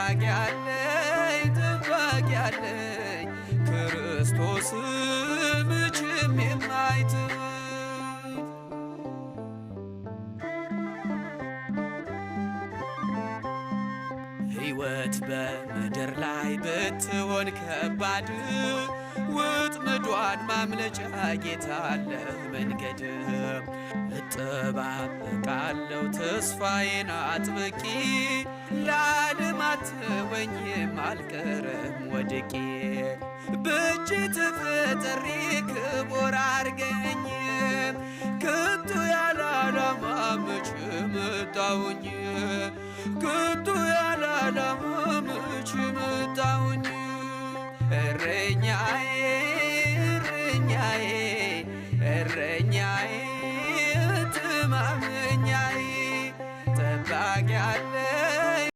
ጠባቂ አለኝ፣ ጠባቂ አለኝ፣ ክርስቶስ መቼም የማይተወኝ። ሕይወት በምድር ላይ ብትሆን ከባድ፣ ውጥመዷን ማምለጫ ጌታ አለህ መንገድ። እጠባበቃለሁ ተስፋዬን አጥብቄ፣ ለዓለም አትወኝም አልቀርም ወድቄ። በእጅ ተፈጥሬ ክቡር አርገኝ፣ ከቶ ያለ ዓላማ መች መጣሁኝ? ከቶ ያለ ዓላማ መች መጣሁኝ?